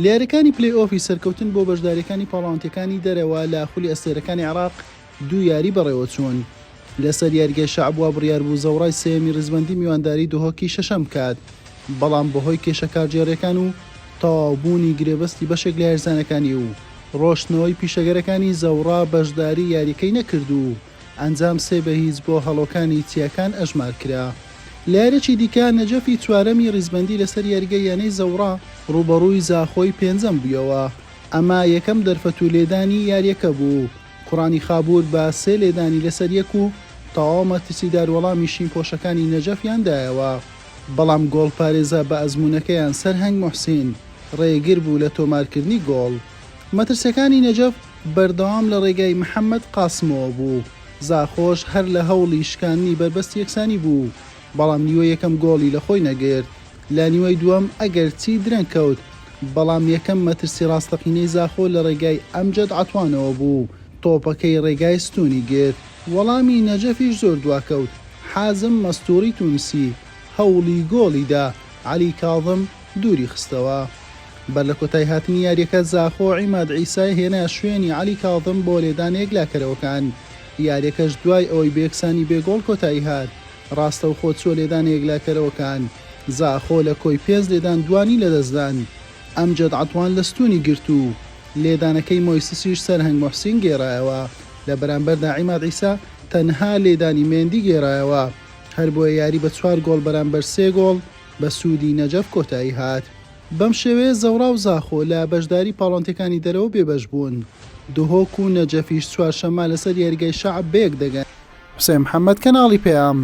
لە یاریەکانی پلەی ئۆفی سەرکەوتن بۆ بەشداریەکانی پاڵاوتیەکانی دەرەوە لە خولی ئەستێرەکانی عێراق دوو یاری بەڕێوەچوون. لەسەر یاریگای شەعب وا بڕیار بوو زەوڕای سێیەمی ریزبەندی میوانداری دهۆکی شەشەم بکات، بەڵام بەهۆی کێشە کارگێڕیەکان و تەواوبوونی گرێبەستی بەشێک لە یاریزانەکانی و رۆشتنەوەی پیشەگەرەکانی زەوڕا بەشداری یاریەکەی نەکرد و ئەنجام سێ بە هیچ بۆ هەڵۆکانی چیاکان ئەژمار کرا. لە یاریەکی دیکە نەجەفی چوارەمی ریزبەندی لەسەر یاریگای یانەی زەوڕا رووبەڕووی زاخۆی پێنجەم بوویەوە، ئەمە یەکەم دەرفەت و لێدانی یاریەکە بوو. کوڕانی خابوور بە سێ لێدانی لەسەر یەک و تەواو مەترسیدار وەڵامی شینپۆشەکانی نەجەفیان دایەوە، بەڵام گۆڵپارێزە بە ئەزموونەکەیان سەرهەنگ موحسین رێگر بوو لە تۆمارکردنی گۆڵ. مەترسیەکانی نەجەف بەردەوام لە رێگای محەمەد قاسمەوە بوو، زاخۆش هەر لە هەوڵی شکاندنی بەربەستی یەکسانی بوو، بەڵام نیوەی یەکەم گۆڵی لە خۆی نەگرت، لە نیوەی دووەم ئەگەرچی درەنگ کەوت، بەڵام یەکەم مەترسی ڕاستەقینەی زاخۆ لە ڕێگای ئەمجەد عەتوانەوە بوو، تۆپەکەی ڕێگای ستوونی گرت. وەڵامی نەجەفیش زۆر دواکەوت، حازم مەستووری تونسی هەوڵی گۆڵی دا، عەلی کاظم دووری خستەوە. بەر لە کۆتاییهاتنی یارییەکە زاخۆ عیماد عیسای هێنا شوێنی عەلی کاظم بۆ لێدانە یەکلاکەرەوەکان، یارییەکەش دوای ئەوەی بە یەکسانی بێ گۆڵ کۆتاییهات، ڕاستەوخۆ چووە لێدانە یەکلاکەرەوەکان، زاخۆ لە کۆی پێنج لێدان دوانی لەدەستدان، ئەمجەد عەتوان لە ستوونی گرت و لێدانەکەی مۆیسسیش سەرهەنگ موحسین گێڕایەوە، لە بەرامبەردا عیماد عیسا تەنها لێدانی مێندی گێڕایەوە، هەربۆیە یاری بە چوار گۆڵ بەرامبەر سێ گۆڵ بە سوودی نەجەف کۆتایی هات. بەم شێوەیە زەوڕا و زاخۆ لە بەشداری پاڵەوانتیەکانی دەرەوە بێبەش بوون، دهۆک و نەجەفیش چوارشەممە لەسەر یاریگای شەعب بەیەک دەگەن. حوسێن محەمەد، کەناڵی پەیام.